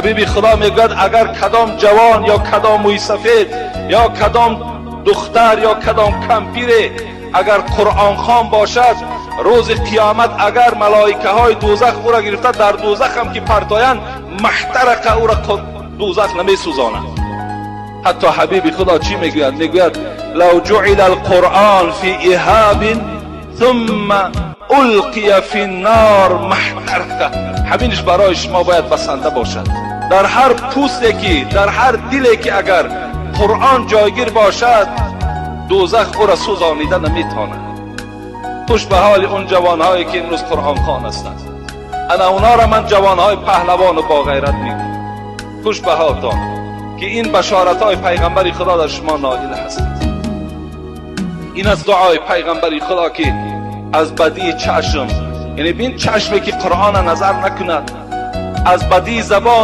Ҳабиби Худо мегӯяд, агар кадом ҷавон ё кадом мӯйсафед ё кадом духтар ё кадом кампире агар қуръонхон бошад, рӯзи қиёмат агар малоикаҳои дӯзах ӯро гирифта дар дӯзах ҳам ки партоянд, ما احترق, ӯро дӯзах намесӯзонад. Ҳатто ҳабиби Худо чӣ мегӯяд? Мегӯяд: لو جعل القرآن في إهاب ثم ألقي في النار ما احترق. Ҳаминаш барои шумо бояд басанда бошад. Дар ҳар пӯсте ки, дар ҳар диле ки агар Қуръон ҷойгир бошад, дӯзах ӯро сӯзонида наметавонад. Хуш ба ҳоли он ҷавонҳое ки имрӯз қуръонхон ҳастанд. Ана онҳоро ман ҷавонҳои паҳлавону боғайрат мегӯям. Хуш ба ҳолтон ки ин башоратҳои пайғамбари Худо дар шумо ноил ҳастед. Ин аз дуои пайғамбари Худо ки аз бадии чашм, яъне бин, чашме ки Қуръона назар накунад, аз бадии забон.